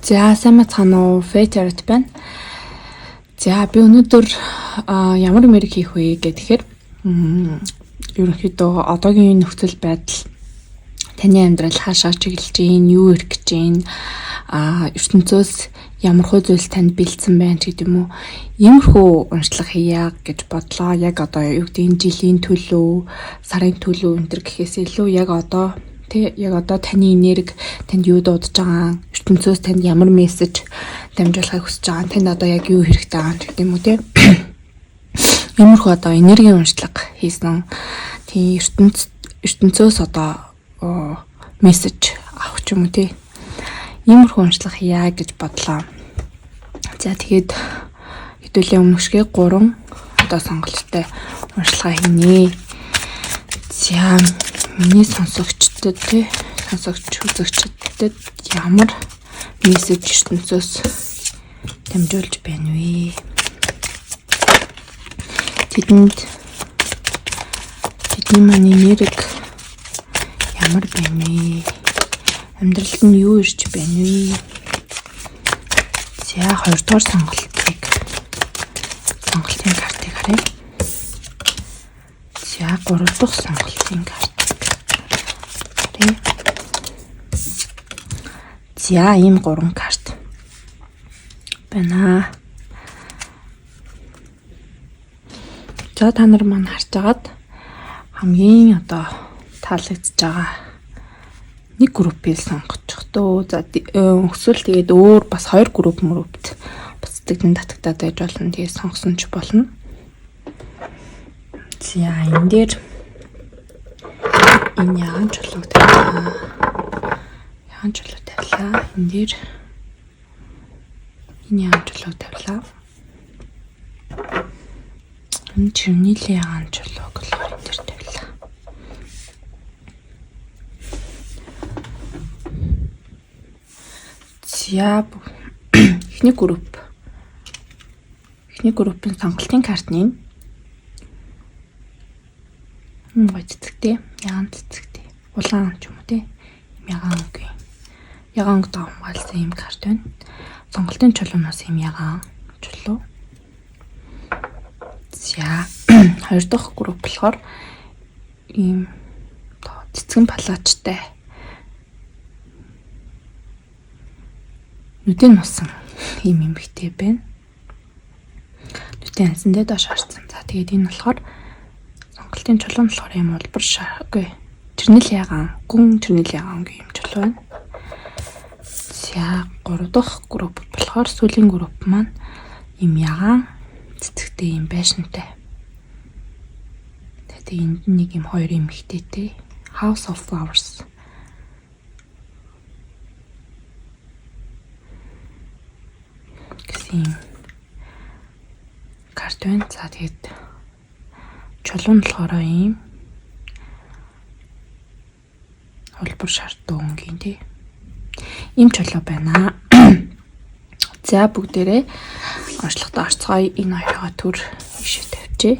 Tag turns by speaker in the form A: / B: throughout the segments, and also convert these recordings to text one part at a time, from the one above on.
A: За, сайн байцгаана уу? Фэтерт байна. За, би өнөөдөр ямар мэрэг хийх вэ гэхээр ерөнхийдөө одоогийн нөхцөл байдал, таны амьдрал хаашаа чиглэж гин, юу ирэх гэж гин, ертөнцөөс ямархуу зүйл танд бэлдсэн байна ч гэдэг юм уу. Иймэрхүү уншлага хийя гэж бодлоо. Яг одоо юу гэдэг нь жилийн төлөв, сарын төлөв энэ төр гэхээс илүү яг одоо Тэ яг одоо таны энерги танд юу дуудаж байгаа, ертөнцөөс танд ямар мессеж дамжуулахыг хүсэж байгаа, танд одоо яг юу хэрэгтэй байгаа гэдэг юм уу те. Иймэрхүү одоо энергийн уншлага хийсэн. Тийм ертөнцөөс одоо мессеж авах ч юм уу те. Иймэрхүү уншлага хийя гэж бодлоо. За, тэгээд хэдүүлээ өмнөх шигээ 3 одоо сонголттой уншлага хийнэ. За, миний сонсогчдод те, сонсогч үзэгчдэд ямар мессеж ертөнцөөс дамжуулж байна вэ? Тэдэнд тэдний маань энерги ямар байна вэ? Амьдралд нь юу ирж байна вэ? За, хоёрдугаар сонголтын картыг харъя. За, гурав дахь сонголтын карт. За, ийм 3 карт байна. За, та нар маань харж агаад хамгийн одоо таалагдж байгаа нэг группийг сонгочих дөө. За, эсвэл тэгээд өөр бас 2 групп мөрөвт бас сэтгэлэн татагтаад байж болно. Тэгээд сонгосон ч болно. За, энэ дээр энэ ягаан чулууг тавилаа. Ягаан чулуу тавилаа. Энэ дээр энэ ягаан чулууг тавилаа. Энэ чернилийн ягаан чулууг болохоор энэ дээр тавилаа. За, эхний групп. Эхний группийн сонголтын картны энэ гоё цэцэгтэй, ягаан цэцэгтэй, улаан ч юм уу те. Ягаан өнгө. Ягаан өнгө давамгайлсан ийм карт байна. Сонголтын чулуунаас ийм ягаан чулуу. За, хоёр дахь групп болохоор ийм цэцгэн палаачтай нүдэн нусан ийм эмэгтэй байна. Нүдэн ансан дээр доош харсан. За, тэгээд энэ болохоор сонголтын чулуу нь болохоор ийм улбар шар, үгүй, чернил ягаан, гүн чернил ягаан гэх юм чулуу байна. За, гурав дахь групп болохоор сүүлийн групп маань ийм ягаан цэцэгтэй ийм байшинтай. Тэгээд энд нэг ийм хоёр эмэгтэйтэй House of Flowers гэсэн ийм карт байна. За, тэгээд чулуу нь болохоор ийм улбар шар дүүнгийн тий. Ийм чулуу байна. За, бүгдээрээ онцлогтой орцгоё. Энэ хоёроо төр ишээ тавьчээ.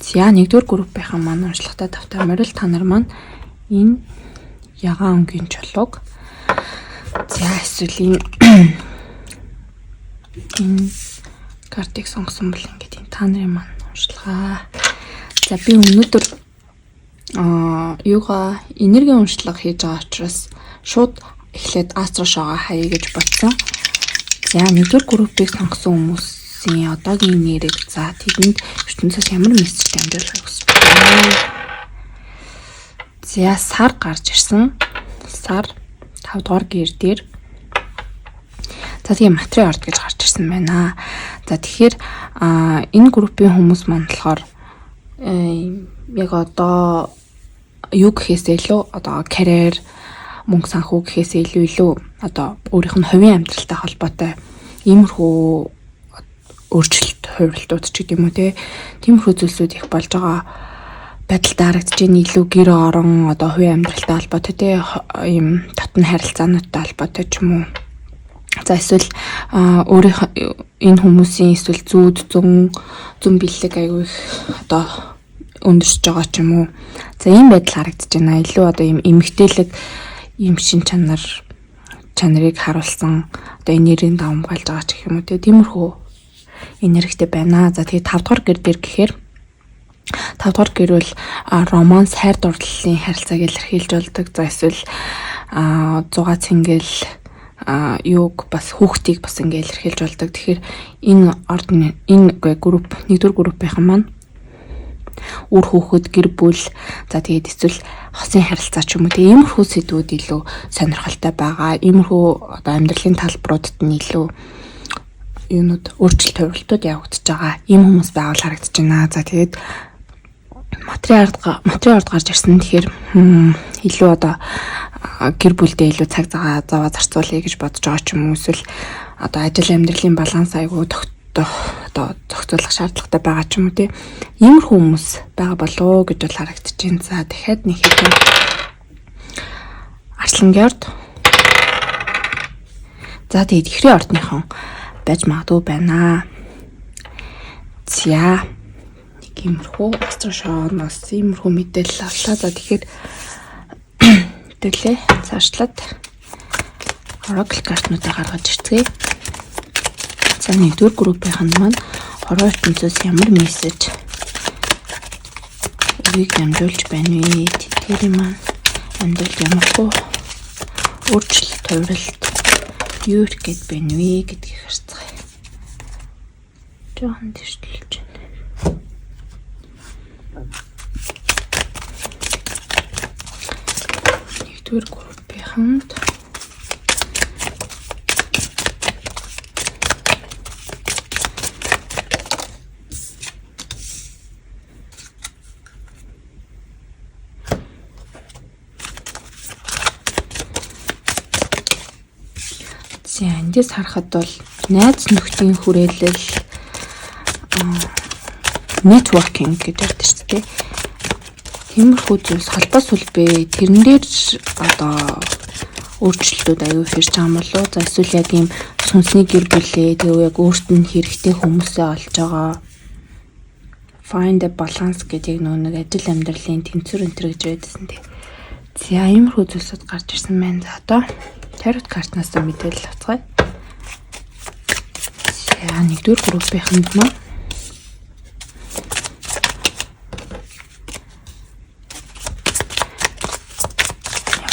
A: За, нэгдүгээр группийнхан маань онцлогтой тавтай морил та нар маань энэ ягаан өнгийн чулууг, за, эсвэл энэ картыг сонгосон бол ингээд энэ та нарын маань уншилгаа. За, би өнөөдөр юугаа энергийн уншлага хийж байгаа учраас шууд эхлээд астро шоугаа хаяа гэж бодсон. За, нэгдүгээр группийг сонгосон хүмүүсийн одоогийн нэрийг, за, тэдэнд ертөнцөөс ямар мессеж дамжуулахыг хүсэж байна. За, сар гарч ирсэн. Сар 5 дугаар гэр дээр. За, тэгээ матри орд гэж гарч ирсэн байна. За, тэгэхээр энэ группийн хүмүүс маань болохоор яг одоо юу гэхээс илүү одоо карьер, мөнгө санхүү гэхээс илүү одоо өөрийнх нь хувийн амьдралтай холбоотой иймэрхүү өөрчлөлт, хувирлтууд ч гэдэг юм уу те. Тиймэрхүү зүйлсүүд их болж байгаа байдалтай харагдаж байна. Илүү гэр орон, одоо хувийн амьдралтай холбоотой те, ийм татна харилцаануудтай холбоотой ч юм уу. За, эсвэл өөрийнх энэ хүмүүсийн эсвэл зүүд зүүн бэлэг айгүй их одоо өндөрсөж байгаа ч юм уу. За, ийм байдал харагдаж байна. Илүү одоо ийм эмгтээлэг ийм шин чанар чанарыг харуулсан одоо энергийн давамгайлж байгаа ч гэх юм уу, тиймэрхүү энергитэй байна. За, тэгээд 5 дугаар гэр дээр гэхээр 5 дугаар гэр бол романс, хайр дурлалын харилцааг илэрхийлж болдог. За, эсвэл зугаа цэнгэл, юуг бас, хүүхдийг бас ингээ илэрхийлж болдог. Тэгэхээр энэ ордны энэ групп, нэгдүгээр группийнхан маань үр хүүхэд, гэр бүл, за тэгээд эсвэл хосын харилцаа ч юм уу, тэгээ иймэрхүү сэдвүүд илүү сонирхолтой байгаа. Иймэрхүү одоо амьдралын талбаруудад нь илүү юунууд, өөрчлөлт хувирлтууд явагдаж байгаа. Ийм хүмүүс байвал харагдаж байна. За, тэгээд матрийн ард гарч ирсэн. Тэгэхээр илүү одоо гэр бүлдээ илүү цаг заваа зарцуулъя гэж бодож байгаа ч юм уу, эсвэл одоо ажил амьдралын баланс айгүй одоо зохицуулах шаардлагатай байгаа ч юм уу, тий. Иймэрхүү хүмүүс байгаа болов уу гэж бол харагдаж байна. За, дахиад нэг хэдэн арслангийн орд. За, тэгээд ихрийн ордныхон байж магадгүй байна. За, нэг иймэрхүү astro show-ноос иймэрхүү мэдээлэл авлаа. За, тэгэхээр хэдүүлээ цаашлаад oracle картнуудаа гаргаж ирцгээе. За, нэгдүгээр группийнх нь маань хорвоо ертөнцөөс ямар мессеж үгийг дамжуулж байна вэ? Тэдгээрийн маань амьдралд ямархуу өөрчлөлт, хувиралт юу ирэх гээд байна вэ гэдгийг харцгаая. Жоохон тэрчлэж байна. Нэгдүгээр группийнханд. За, эндээс харахад бол найз нөхдийн хүрээлэл, networking гэж ярьдаг шүү дээ. Тиймэрхүү зүйлс, холбоо сүлбээ, тэрэн дээр одоо өөрчлөлтүүд аюу хэрж байгаа юм болов уу? За, эсвэл яг ийм сүнсний гэр бүлээ, тэгээ яг өөрт нь хэрэгтэй хүмүүсээ олж байгаа, find a balance гэдэг нөө нэг ажил амьдралын тэнцвэр энэ гэж байдсан тий. За, иймэрхүү зүйлсүүд гарч ирсэн байна. За, одоо тарот картнаас мэдээлэл авцгаая. За, нэгдүгээр группийнхэнд маань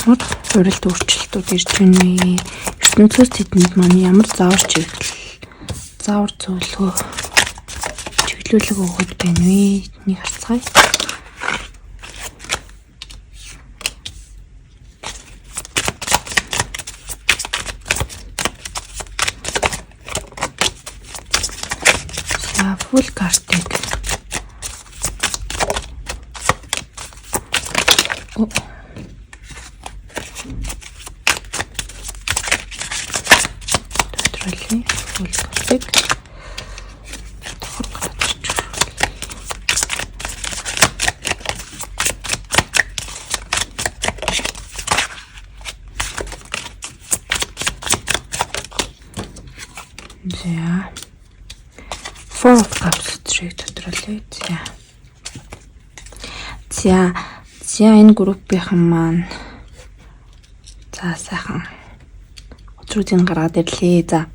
A: ямар хувиралт, өөрчлөлтүүд ирж байна вэ? ертөнцөөс тэдэнд маань ямар заавар чиглэл, заавар зөвлөгөө, чиглүүлэг өгöd байна вэ? Нэг харцгаая. За, Fool картыг. О. Тодруулъя. Fool картыг. Давхар гараад ирчих. За. Four of Cups өдрийг тодруулъя. За. За, за, энэ группийнхан маань, за, сайхан өдрүүдийг гаргаад ирлээ. За.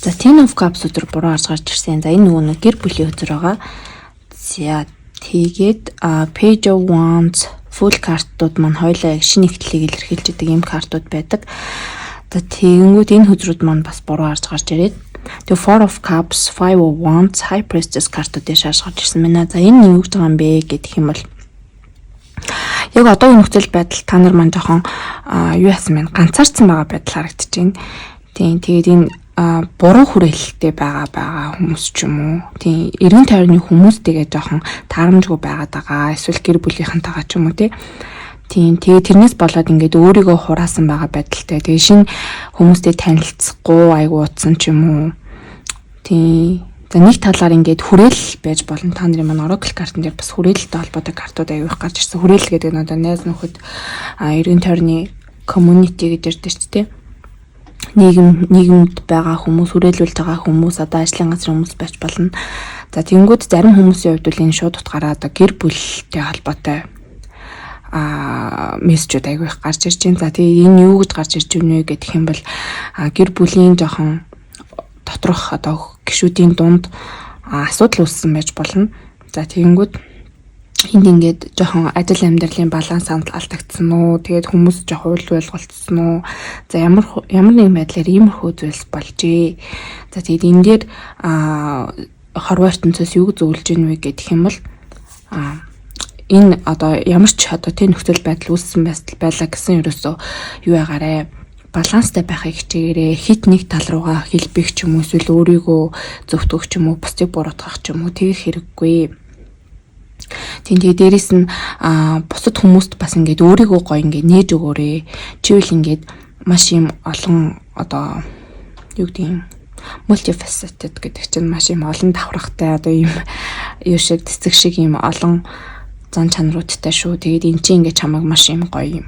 A: За, Ten of Cups өдөр буруу харж гарч ирсэн. За, энэ нөгөө нэг гэр бүлийн өдөр байгаа. За, тэгээд Page of Wands, Fool картууд маань хоёулаа яг шинэ эхлэлийг илэрхийлж идэг ийм картууд байдаг. За, тэгэнгүүт энэ хөзрүүд маань бас буруу харж гарч ирээд, тэгээ Four of Cups, Five of Wands, High Priestess картуудыг шааш гарч ирсэн байна. За, энэ нь юу гэж байгаа юм бэ гэх юм бол яг одоогийн нөхцөл байдал та нар маань жоохон юу яасан бэ? Ганцаардсан байгаа байдал харагдаж байна. Тийм, тэгээд энэ буруу хүрээлэлтэй байгаа байгаа хүмүүс ч юм уу. Тийм, эргэн тойрны хүмүүстэйгээ жоохон таарамжгүй байгаад байгаа. Эсвэл гэр бүлийнхэнтэйгээ ч юм уу, тий. Тийм, тэгээ тэрнээс болоод ингээд өөрийгөө хураасан байгаа байдалтай. Тэгээ шинэ хүмүүстэй танилцахгүй айгу утсан ч юм уу. Тийм. За, нэг талаар ингээд хүрээлэл байж болно. Та нарын маань Oracle картн дээр бас хүрээлэлтэй холбоотой картууд аягүй их гарч ирсэн. Хүрээлэл гэдэг нь одоо найз нөхөд, эргэн тойрны community гэж ярьдаг шүү дээ. Нийгэмд байгаа хүмүүс, хүрээлүүлж байгаа хүмүүс, одоо ажлын газрын хүмүүс байж болно. За, тэгэнгүүт зарим хүмүүсийн хувьд бол энэ шууд утгаараа одоо гэр бүлтэй холбоотой Мессежүүд айгүй их гарч ирж байна. За, тэгээ энэ юу гэж гарч ирж байна вэ гэх юм бол гэр бүлийн жоохон доторх одоо гишүүдийн дунд асуудал үүссэн байж болно. За, тэгэнгүүт энд ингээд жоохон ажил амьдралын баланс алдагдсан уу? Тэгээд хүмүүс жоохон үл ойлголцсон уу? За, ямар ямар нэгэн байдлаар иймэрхүү зүйлс болжээ. За, тэгээд энэ дээр хорвоо ертөнцөөс юу зөвлөж гин вэ гэх юм бол энэ одоо ямар ч одоо тийм нөхцөл байдал үүссэн байлаа гэсэн ерөөсөө юу ягаарэ, баланстай байхыг хичээгээрэй. Хэт нэг тал руугаа хилбэх ч юм уу, эсвэл өөрийгөө зөвтгөх ч юм уу, бусдыг буруутгах ч юм уу, тэгэх хэрэггүй. Тийм, тэгээ дээрэс нь бусад хүмүүст бас ингээд өөрийгөө гоё ингээд нээж өгөөрэй. Чивэл ингээд маш юм олон, одоо юу гэдэг юм, multifaceted гэдэг чинь маш юм олон давхаргатай, одоо ийм юу шиг, цэцэг шиг ийм олон зан чанаруудтай шүү. Тэгээд эн чинь ингээд чамайг маш юм гоё юм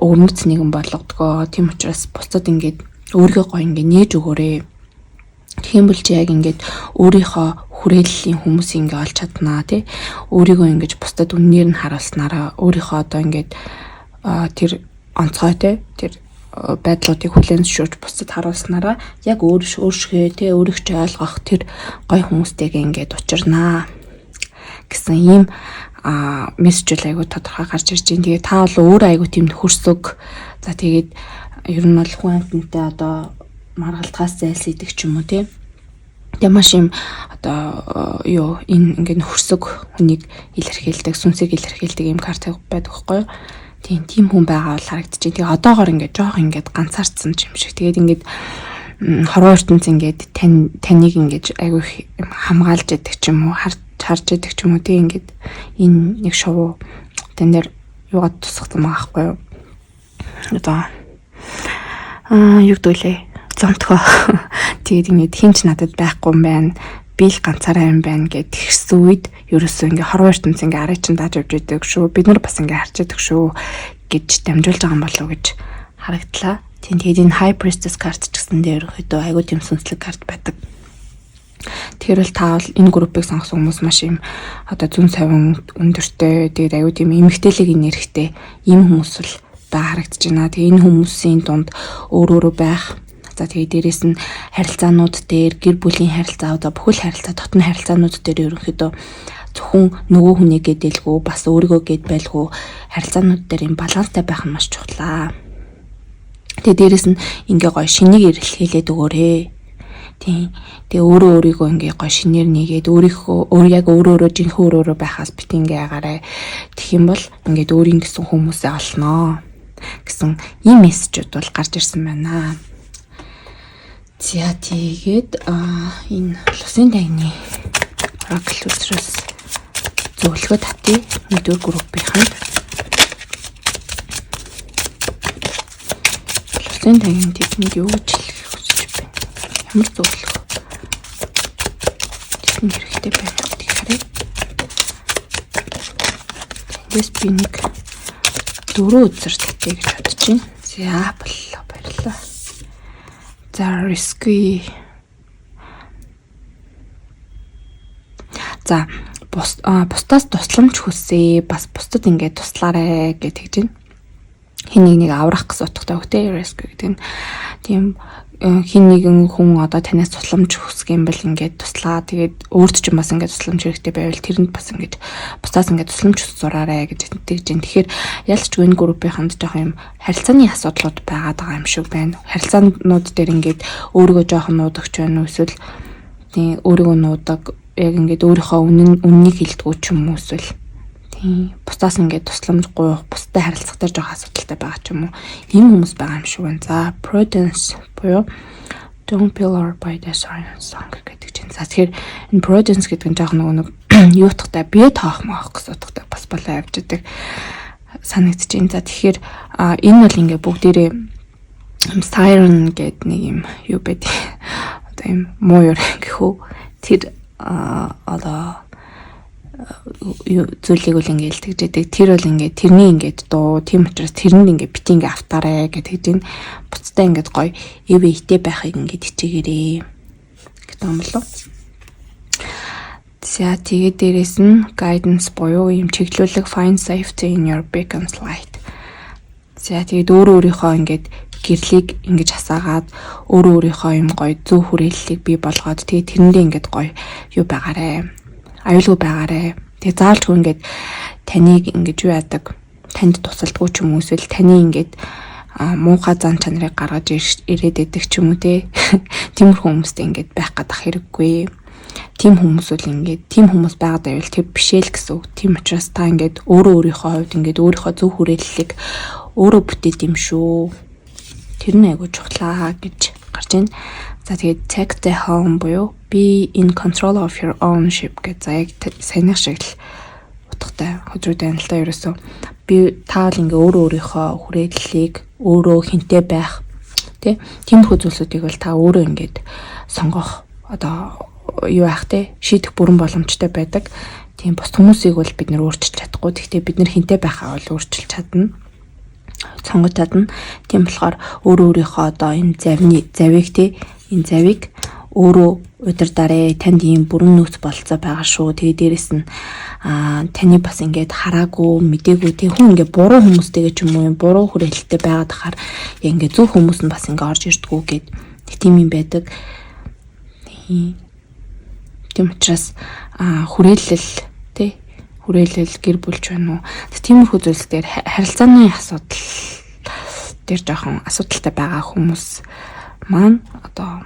A: өвөрмөц нэгэн болгодгоо. Тийм учраас бусдад ингээд өөрийгөө гоё ингээд нээж өгөөрэй. Тэгэх юм бол чи яг ингээд өөрийнхөө хүрээллийн хүмүүс ингээ олж чаднаа, тий. Өөрийгөө ингэж бусдад үннээр нь харуулснараа өөрийнхөө одоо ингээд тэр онцгой, тий, тэр байдлуудыг хүлээн зөвшөөрч бусдад харуулснараа яг өөр өөршгөө, тий, өөрийг ч ойлгох тэр гой хүмүүстэйгээ ингээд учирнаа гэсэн ийм мессеж айгу тодорхой гарч ирж байна. Тэгээ та бол өөрөө айгу тийм нөхөрсөг. За, тэгээд ер нь бол хүн амьтантай одоо маргалдахаас зайлсхийдэг ч юм уу, тий. Тэгээ маш юм одоо юу, энэ ингээд нөхөрсөг хүнийг илэрхийлдэг, сүнсийг илэрхийлдэг юм карт байдаг байхгүй юу? Тийм, тийм хүн байгаа бол харагдчих. Тэгээ одоогор ингээд жоох ингээд ганцаардсан юм шиг. Тэгээд ингээд хорвоо ертөнц ингээд таныг ингээд айгүй хамгаалж яадаг ч юм уу, харж харж яадаг ч юм уу. Тэг ингээд энэ нэг шувуу тань дээр юугаад тусгасан байгаа байхгүй юу? Одоо юу гэдэг лээ? Зонтгоо. Тэгээд ингээд хинч надад байхгүй юм байна. Би л ганцаараа юм байна гэд тэгсэн үед ерөөсөө ингээ хорвоо ертөнц ингээ арай чин дааж явж идэг шүү. Бид нар бас ингээ харж идэг шүү гэж дамжуулж байгаа юм болов уу гэж харагдлаа. Тийм, тэгээд энэ High Priestess карт ч гэсэн дээр ерөнхийдөө айгүй тийм сүнслэг карт байдаг. Тэгэхээр бол та бол энэ группийг сонгосон хүмүүс маш юм одоо зөн совин өндөртэй, тэгээд айгүй тийм эмэгтэйлэг энергитэй ийм хүмүүс л байгаа харагдаж байна. Тэгээ энэ хүмүүсийн дунд өөр өөрөө байх. За, тэгээ дээрэс нь харилцаанууд дээр, гэр бүлийн харилцаа, одоо бүхэл харилцаа, дотны харилцаанууд дээр ерөнхийдөө зөвхөн нөгөө хүнийг гэдэлгүй, бас өөрийгөө гэд байлгүй, харилцаанууд дээр юм баланстай байх нь маш чухлаа. Тэгээ дээрэс нь ингээ гоё шинийг эрэлхийлээд өгөөрэй. Тийм. Тэгээ өөрөө өөрийгөө ингээ гоё шинээр нэгээд, өөрийнхөө өөр яг өөрөө өөрөө жинхэнэ өөр өөрөө байхаас бит ингээ ягаарай. Тэгэх юм бол ингээд өөрийн гэсэн хүмүүсээ олноо гэсэн ийм мессежүүд бол гарч ирсэн байна. За, тэгээд энэ лусын тагны oracle өсрөөс зөвлөгөө татъя. Нэгдүгээр группийнх нь. Лусын тагны тэднийг юу гэж хэлэх хүсэж байна? Ямар зөвлөгөө тэдэнд хэрэгтэй байна гэдгийг харъя. Тэндээс би нэг дөрөв үзэр татъя гэж бодож байна. За, боллоо, баярлалаа. За, risky. За, бусдаас тусламж хүсье. Бас бусдад ингээд туслаарэ гэж тэгж байна. Хин нэг нэг аврах гэсэн утгатай үг, те, rescue гэдэг нь. Тийм, хин нэгэн хүн одоо танаас тусламж хүсэх юм бол ингээд туслаа. Тэгээд өөрт ч юм бас ингээд тусламж хэрэгтэй байвал тэрэнд бас ингээд бусдаас ингээд тусламж хүсэж сураарэ гэж тэгж байна. Тэгэхээр ялцчгүй энэ группийнхэнд жоох юм харилцааны асуудлууд байгаад байгаа юм шиг байна. Харилцаанууд дээр ингээд өөрийгөө жоохон нуудагч байна уу, эсвэл тийм өөрийгөө нуудаг, яг ингээд өөрийнхөө үнэн үннийг хэлдэггүй ч юм уу, эсвэл тийм бусдаас ингээд тусламж гуйх, бусдад харилцах дээр жоох асуудалтай байгаа ч юм уу. Ийм хүмүүс байгаа юм шиг байна. За, prudence буюу "Don't be lured by the siren song" гэдэг чинь. За, тэгэхээр энэ prudence гэдэг нь жоох нөгөө нэг юу утгатай, бие тоох моох гэсэн утгатай бас болоо явж идэг санагдаж байна. За, тэгэхээр энэ бол ингээд бүгдээрээ siren гэдэг нэг юм юу байд. Одоо юм муу юу гэх үү. Тэр одоо юу зүйлийг бол ингээд тэгж яадаг. Тэр бол ингээд тэрний ингээд дуу. Тийм учраас тэрэнд ингээд бити ингээд автаарэ гэдэг чинь буцтай ингээд гоё эв эйтэй байхыг ингээд хичээгээрээ гэдэг юм болов. За, тэгээд дээрэс нь guidance буюу ийм чиглүүлэг, find safety in your beacon's light. За, тэгээд өөрөө өөрийнхөө ингээд гэрлийг ингэж асаагаад, өөрөө өөрийнхөө юм гоё зөв хүрээллийг бий болгоод, тэгээд тэрэндээ ингээд гоё юу байгаарэ. Аюулгүй байгаарэ. Тэгээд заавалчгүй ингээд таныг ингэж юу яадаг, танд тусалдгүй ч юм уу, эсвэл таны ингээд муухай зан чанарыг гаргаж ирээд байдаг ч юм уу те. Тиймэрхүү хүмүүстэй ингээд байх гэдэг хэрэггүй. Тийм хүмүүс бол ингээд тийм хүмүүс байгаад байвал тэр бишээ л гэсэн үг. Тийм учраас та ингээд өөрөө өөрийнхөө хувьд ингээд өөрийнхөө зөв хүрээллийг өөрөө бүтээд юм шүү. Тэр нь айгуу чухлаа гэж гарч байна. За, тэгээд take the helm буюу be in control of your own ship гэж, за, яг саяных шиг л утгатай хөдрүүд байна л да ерөөсөө. Би та бол ингээ өөрөө өөрийнхөө хүрээллийг, өөрөө хэнтэй байх тий, тиймэрхүү зүйлсүүдийг бол та өөрөө ингээд сонгох одоо юу яах те, шийдэх бүрэн боломжтой байдаг. Тийм, бус хүмүүсийг бол бид нар өөрчилж чадахгүй. Гэхдээ бид нар хэнтэй байхаа бол өөрчилж чадна, сонгож чадна. Тийм болохоор өөрөө өөрийнхөө одоо энэ завны завийг те, энэ завийг өөрөө удирдаарэ. Танд ийм бүрэн нөөц бололцоо байгаа шүү. Тэгээ дээрэс нь таны бас ингээд хараагүй, мдээгүй тий, хүн ингээд буруу хүмүүстэйгээ ч юм уу, юм буруу хүрээлэлтэй байгаад хахаар яг ингээд зөв хүмүүс нь бас ингээд орж ирдгүү гэд тийм юм байдаг. Тийм учраас хүрээлэл тий, хүрээлэл, гэр бүлч байна уу. Тиймэрхүү зүйлс дээр, харилцааны асуудал дээр жоохон асуудалтай байгаа хүмүүс маань одоо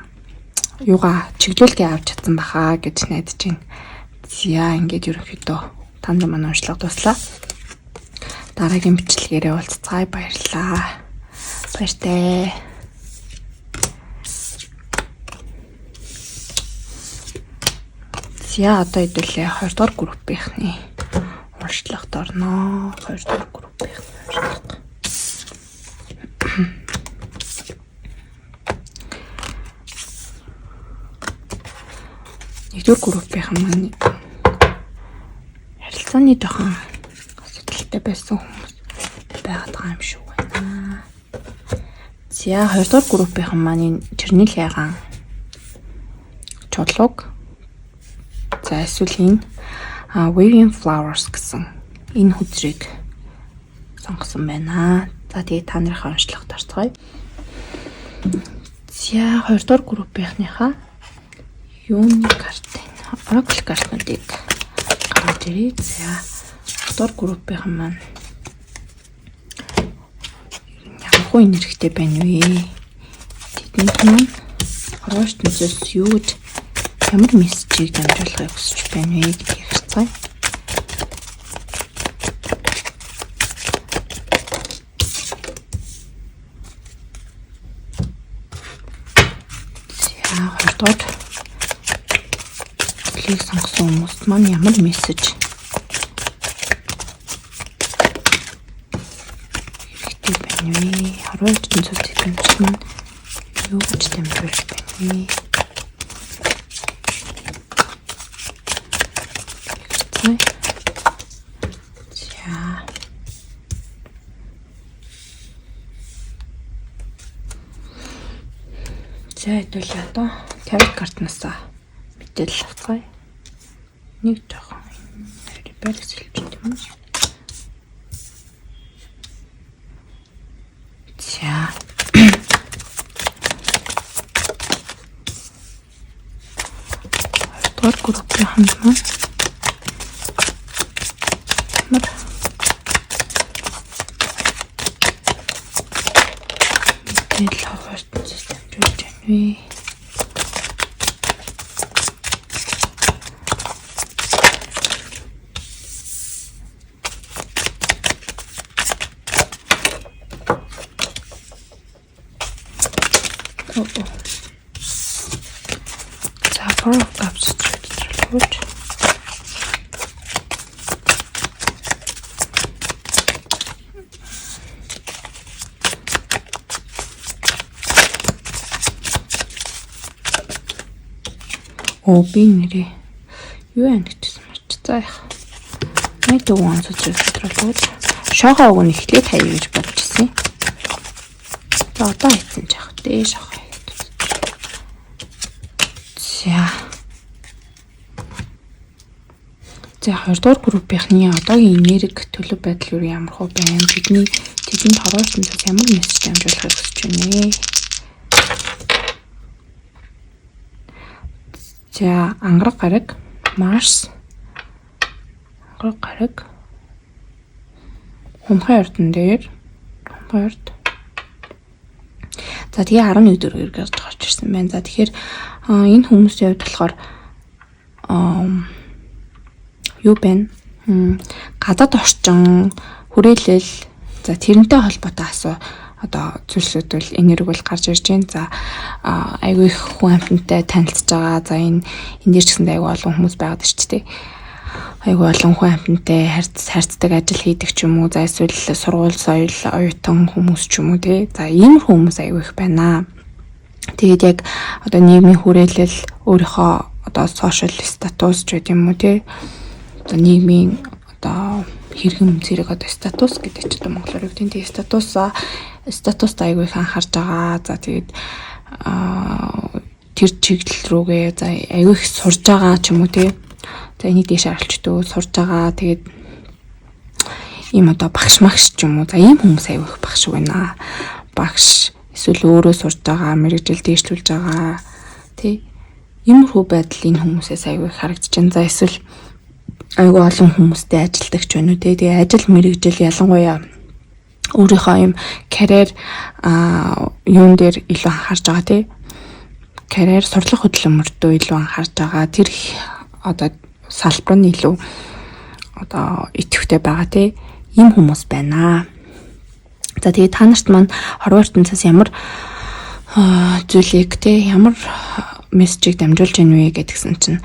A: юугаа чиглүүлгээ авч чадсан баха гэж найдаж байна. За, ингээд ерөнхийдөө та нар маань уншлага дууслаа. Дараагийн бичлэгээрээ уулзцгаая, баярлалаа. Баяртай. За, одоо хэдүүлээ 2 дугаар группийнхний уншлагт орноо. 2 дугаар группийнхний уншлага. Нэгдүгээр группийнхан маань харилцааны жоохон асуудалтай байсан хүмүүс байгаад байгаа юм шиг байна. За, хоёрдугаар группийнхан маань энэ чернил ягаан чулууг, за, эсвэл энэ Waving Flowers гэсэн энэ хөзрийг сонгосон байна. За, тэгээд та нарынхаа уншлагт орцгоё. За, хоёрдугаар группийнхныхаа юуны карт вэ? Oracle картнуудыг гаргаж ирье. За, дугаар группийнхан маань ямар хуу энергитэй байна вэ? Тэдэнд маань хорвоо ертөнцөөс юу гэж, ямар мессежийг дамжуулахыг хүсэж байна вэ гэдгийг харцгаая. За, хоёрдугаар төлөвийг сонгосон хүмүүст маань ямар мессеж хэрэгтэй байна вэ? Хорвоо ертөнцөөс тэднэрт маань юу гэж дамжуулж байна вэ? За. За. За, хэдүүлээ одоо тарот картнаас мэдээлэл авцгаая. Нэг жоохон барих хэлж юм. За. Хоёрдугаар группийн маань ямар мэдээлэл хорвоо ертөнцөөс дамжуулж байна вэ? Оо. За, Four of Cups төлөвлөж. Оо, би нэрээ юу яа нэгтсэн марч. За, яах. Knight of Wands төлөвлөж. Шоогоо уг нь эхлээд хаяа гэж бодож ирсэн. За, одоо хийсэн ч яах вэ? Шоогоо. За. За, хоёрдугаар группийнхний одоогийн энерги, төлөв байдал юу ямар хөө байна? Тэдэнд хорвоо ертөнцөөс ямар мессеж дамжуулахыг хүсэж байна вэ? За, ангараг гараг, Марс, ангараг гараг, хумхын ордон дээр, хумхын орд. За, тэгээ 11 дөрөв гэж гарч ирсэн байна. За, тэгэхээр энэ хүмүүсийн хувьд болохоор юу байна? Гадаад орчин, хүрээлэл, за, тэрнтэй холбоотой одоо зүйлсүүд бол, энерги бол гарч ирж байна. За, айгүй их хүн амьтантай танилцж байгаа. За, энэ дээр ч гэсэн айгүй олон хүмүүс байгаад шүү дээ. Айгүй олон хүн амьтантай харьцдаг, ажил хийдэг ч юм уу. За, эсвэл сургууль, соёл, оюутан хүмүүс ч юм уу, тий. За, иймэрхүү хүмүүс айгүй их байна. Тэгээд яг одоо нийгмийн хүрээлэл, өөрийнхөө одоо social status ч гэдэг юм уу, тий. Одоо нийгмийн одоо хэрэгэм зэрэг, одоо статус гэдэг ч одоо монголоор юу гэдэг нь, тэгээ статуст айгүй их анхаарч байгаа. За, тэгээд тэр чиглэл рүүгээ, за, айгүй их сурж байгаа ч юм уу, тий. За, энийг дээш аралчдөө сурж байгаа. Тэгээд ийм одоо багш магш ч юм уу. За, ийм хүмүүс айгүй их багш байна. Багш эсвэл өөрөө сурж байгаа, мэргэжил дээшлүүлж байгаа, тий. Иймэрхүү байдал энэ хүмүүсээс айгүй их харагдаж байна. За, эсвэл айгүй олон хүмүүстэй ажилладаг ч байна уу, тий. Тэгээ ажил мэргэжил, ялангуяа өөрийнхөө юм карьер юун дээр илүү анхаарч байгаа, тий. Карьер, сурлага хөдөлмөртөө илүү анхаарч байгаа. Тэр одоо салбар нь илүү одоо идэвхтэй байгаа, тий. Ийм хүмүүс байна. За, тэгээ та нарт маань хорвоо ертөнцөөс ямар зүйлийг, те, ямар мессежийг дамжуулж гэнэ вэ гэдгсэн чинь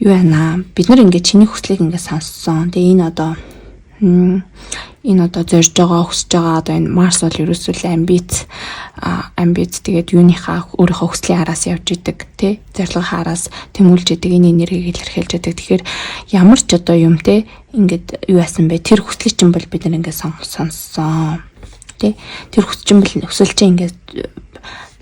A: юу байна? Бид нар ингээд чиний хүслийг ингээд сонссон. Тэгээ энэ одоо зорж байгаа, хүсэж байгаа одоо энэ Марс бол ерөөсөө л амбиц, тэгээд юуныхаа, өөрийнхөө хүслийн араас явж идэг, тий, зорилгын араас тэмүүлж идэг, энэ энергийг илэрхийлж идэг. Тэгэхээр ямар ч одоо юм, те, ингээд юу яасан бэ? Тэр хүслийг чинь бол бид нар ингээд сонссон. Тий, тэр хүс чинь бол, хүсэл чинь ингээд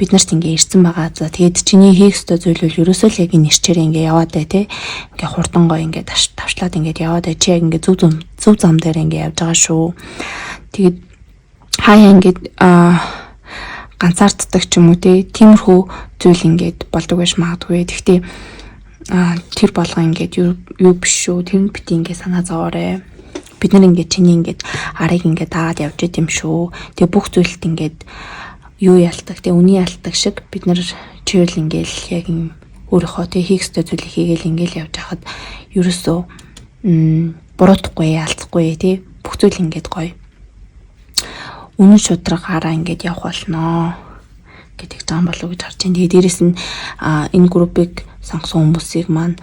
A: бид нарт ингээ ирсэн байгаа. За, тэгээд чиний хийх ёстой зүйл бол ерөөсөө л яг энэ эрчээрээ ингээ яваад бай, те. Ингээ хурдан гоё ингээ тавшлаад ингээд яваад бай. Чи яг ингээ зөв зам дээр ингээ явж байгаа шүү. Тэгээд хаяа ингээд ганцаарддаг ч юм уу, те. Тиймэрхүү зүйл ингээд болдог байж магадгүй. Гэхдээ тэр болгон ингээд юу биш шүү. Тэр нь бити ингээ санаа зовоорой. Бид нар ингээд чиний ингээд арыг ингээд дагаад явж идэм шүү. Тэгээ бүх зүйлд ингээд юу ялдаг, тэгээ үний ялдаг шиг бид нар чивэл ингээл яг юм өөрийнхөө тэг хийх ёстой зүйлийг хийгээл ингээл явж хахад ерөөсөө буруутахгүй, алдахгүй, тий, бүх зүйл ингээд гоё үнэн шударгаараа ингээд явах болноо гэдэг зам болов гэж харж байна. Тэгээ дээрэс нь энэ группийг сонгосон хүмүүсийг маань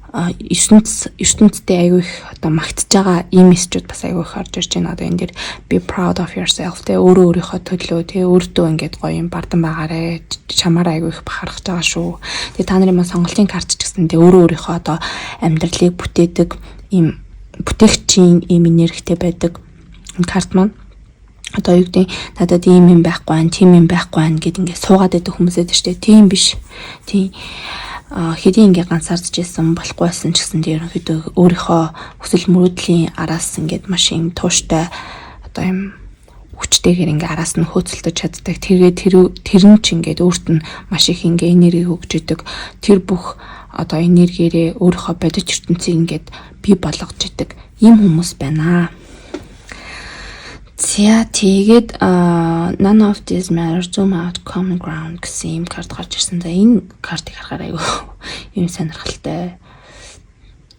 A: ертөнцтэй аягүй их одоо магтаж байгаа ийм мессежүүд бас аягүй их орж ирж байна. Одоо энэ дэр "Be proud of yourself", те, өөрөө өөрийнхөө төлөө, те, өөртөө ингээд гоё юм бардан байгаарэ, чамаараа аягүй их бахархаж байгаа шүү. Тэгээ та нарын маань сонголтын карт ч гэсэн, те, өөрөө өөрийнхөө одоо амьдралыг бүтээдэг ийм бүтээгчийн ийм энергитэй байдаг карт маань. Одоо юу гэдэг, надад ийм юм байхгүй байна, тийм юм байхгүй байна гэд ингээд суугаад байдаг хүмүүсээд шүү дээ. Тийм биш. Тийм хэдийн ингээ ганцаардж исэн, болохгүй байсан ч гэсэн ерөнхийдөө өөрийнхөө хүсэл мөрөөдлийн араас ингээд маш юм тууштай, одоо юм хүчтэйгээр ингээ араас нь хөөцөлдөж чаддаг. Тэгээд тэр нь ч ингээд өөрт нь маш их ингээ энерги өгч идэг. Тэр бүх одоо энергиэрээ өөрийнхөө бодит ертөнцийг ингээд бий болгож идэг ийм хүмүүс байна. За, тэгээд "None of this matter, zoom out, common ground" гэсэн ийм карт гарч ирсэн. За, энэ картыг харахаар айгүй юм сонирхолтой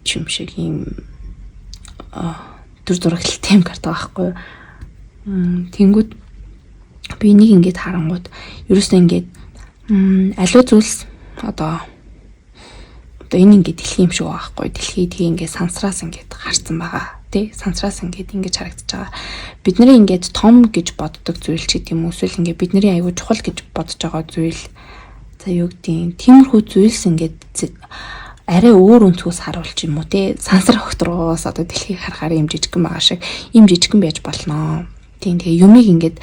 A: юм шиг, ийм дүр зурагтай юм карт байгаа байхгүй юу? Тэнгүүд би энийг ингээд харангууд ерөөсөө ингээд аливаа зүйлс одоо энэ ингээд дэлхий юм шиг байгаа байхгүй. Дэлхий тэгээ ингээд сансраас ингээд харцсан байгаа, тий, сансраас ингээд ингэж харагдаж байгаа. Бидний ингээд том гэж боддог зүйл ч гэдэг юм уу, эсвэл ингээд бидний аюул чухал гэж бодож байгаа зүйл, за, юу гэдгийг, тиймэрхүү зүйлс ингээд арай өөр өнцгөөс харуулж юм уу, те, сансар огторгоос одоо дэлхийг харахаар юм жижигхэн байгаа шиг, юм жижигхэн байж болно. Тийм, тэгээ юмыг ингээд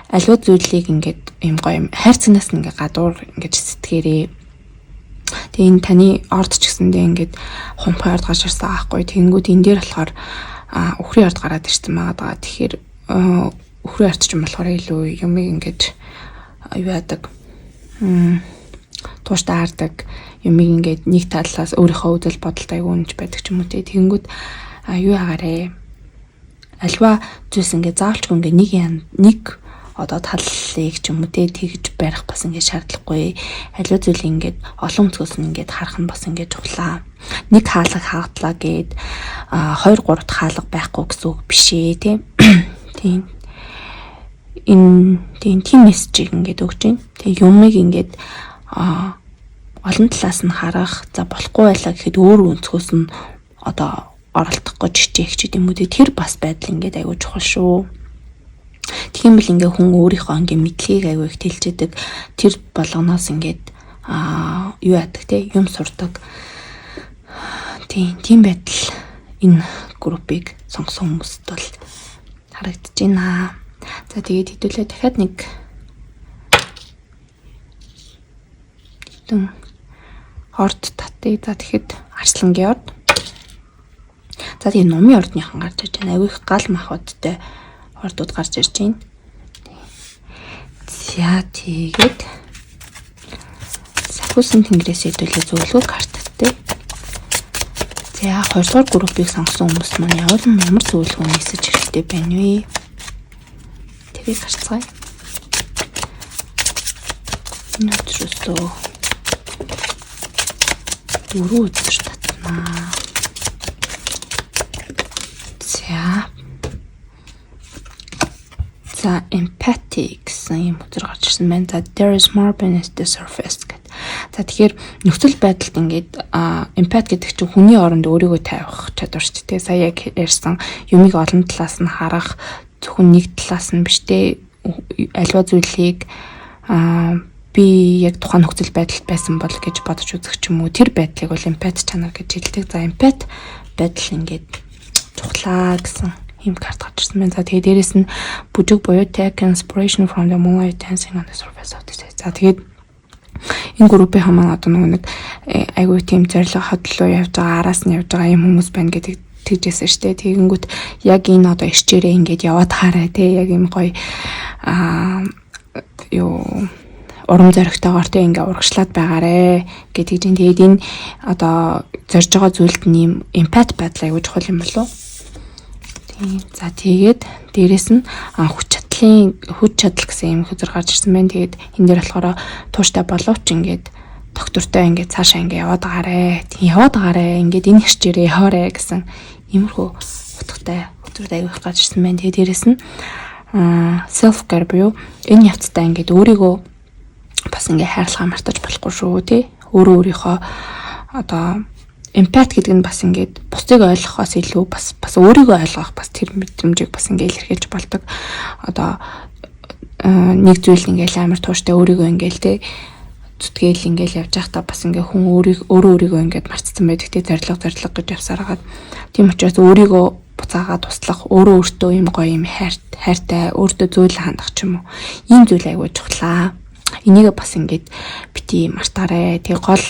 A: аливаа зүйлийг ингээд юм гоё юм хайрцагнаас ингээд гадуур ингээд сэтгээрээ. Тэгээ энэ таны орд ч гэсэндээ ингээд хумхын орд гарч ирсэн байгаа байхгүй. Тэгэнгүүт энэ дээр болохоор үхрийн орд гараад ирсэн байгаа даа. Тэгэхээр үхрийн орд ч юм болохоор илүү юмыг ингээд юу яадаг, тууштай хардаг, юмыг ингээд нэг талаас өөрийнхөө үзэл бодолд аягүй үнэнч байдаг ч юм уу те. Тэгэнгүүт юу ягаарэ, альва зүйлс ингээд заавалчгүй ингээд нэг одоо талыг ч юм уу те тэгж барих бас ингээд шаардлагагүй. Аливаа зүйлийг ингээд олон өнцгөөс нь ингээд харах нь бас ингээд чухлаа. Нэг хаалга хаагадлаа гээд 2 3 дахь хаалга байхгүй гэсэн үг биш ээ те. Тийм. Энэ тийм мессежийг ингээд өгч байна. Тэгээ юмыг ингээд олон талаас нь харах, за болохгүй байлаа гэхэд өөр өнцгөөс нь одоо оролдох гэж хичээх ч гэдэм үү. Тэр бас байдал ингээд аягүй чухал шүү. Тэгэх юм бол ингээ хүн өөрийнхөө ингээ мэдлэгийг аягүй их тэлжээдэг. Тэр болгоноос ингээд юу яадаг те, юм сурдаг. Тийм байдал энэ группийг сонгосон хүмүүст бол харагдаж байна. За, тэгээд хэдүүлээ дахиад нэг хэдэн орд татъя. За, тэгэхэд арслангийн орд. За, тийм, нумын ордныхан гарч ирж байна. Аягүй их гал махбодтой ордууд гарч ирж байна. За, тэгээд сахиусан тэнгэрээс хэдүүлээ зөвлөгөө карттай. За, хоёрдугаар группийг сонгосон хүмүүс маань ямар зөвлөгөө мессеж хэрэгтэй байна вэ? Тэрийг харцгаая. Энэ өдрөөсөө дөрөв өдөр татнаа. За. За, empathy гэсэн юм өдөр гарч ирсэн байна. За, there is more beneath the surface гэдэг. За, тэгэхээр нөхцөл байдалд ингээд эмпат гэдэг чинь хүний оронд өөрийгөө тавих чадвар шүү дээ. Сая яг ярьсан юмыг олон талаас нь харах, зөвхөн нэг талаас нь биш те, аливаа зүйлийг би яг тухайн нөхцөл байдалд байсан бол гэж бодож үзэх ч юм уу, тэр байдлыг бол эмпат чанар гэж хэлдэг. За, эмпат байдал ингээд чухлаа гэсэн ийм карт гарч ирсэн байна. За, тэгээд дээрэс нь бүжиг буюу take inspiration from the moonlight dancing on the surface of the sea. За, тэгээд энэ группийн маань одоо нөгөө нэг айгүй тийм зорилго хотлоо явж байгаа, араас нь явж байгаа юм хүмүүс байна гэдэг тэгжсэн шүү дээ. Тэгэнгүүт яг энэ одоо эрчээрээ ингээд яваад хараа те, яг юм гоё юу урам зоригтойгоор те ингээ урагшлаад байгаарэ гэдэг чинь. Тэгээд энэ одоо зорж байгаа зүйлд нь юм эмпат байдал аягүй чухал юм болов. Тийм. За, тэгээд дээрэс нь хүч чадал гэсэн юм хөзөр гарч ирсэн байна. Тэгээд энэ дээр болохоор тууштай боловч ингээд доктортой ингээд цаашаа ингээд яваад байгаарэ. Тийм, яваад байгаарэ. Ингээд энэ хэрчээрээ яваарэ гэсэн иймэрхүү утгатай хөзрүүд аягүй их гарч ирсэн байна. Тэгээд дээрэс нь self care буюу энэ явцдаа ингээд өөрийгөө бас ингээ хайрлахаа мартаж болохгүй шүү тий. Өөрөө өөрийнхөө одоо эмпат гэдэг нь бас ингээд бусдыг ойлгохоос илүү бас өөрийгөө ойлгох, бас тэр мэдрэмжийг бас ингээ илэрхийлж болдог. Одоо нэг зүйл ингээл амар тууштай өөрийгөө ингээл те зүтгээл ингээл явж байхдаа бас ингээ хүн өөрөө өөрийгөө ингээд мартсан байдаг те, зорилго зорилго гэж явсаар хагаад. Тийм учраас өөрийгөө буцаагаа туслах, өөрөө өөртөө юм гоё юм хайртай, өөртөө зөөлөн хандах ч юм уу. Ийм зүйл аягүй чухлаа. Энийг бас ингээд бити мартаарай. Тэгээ гол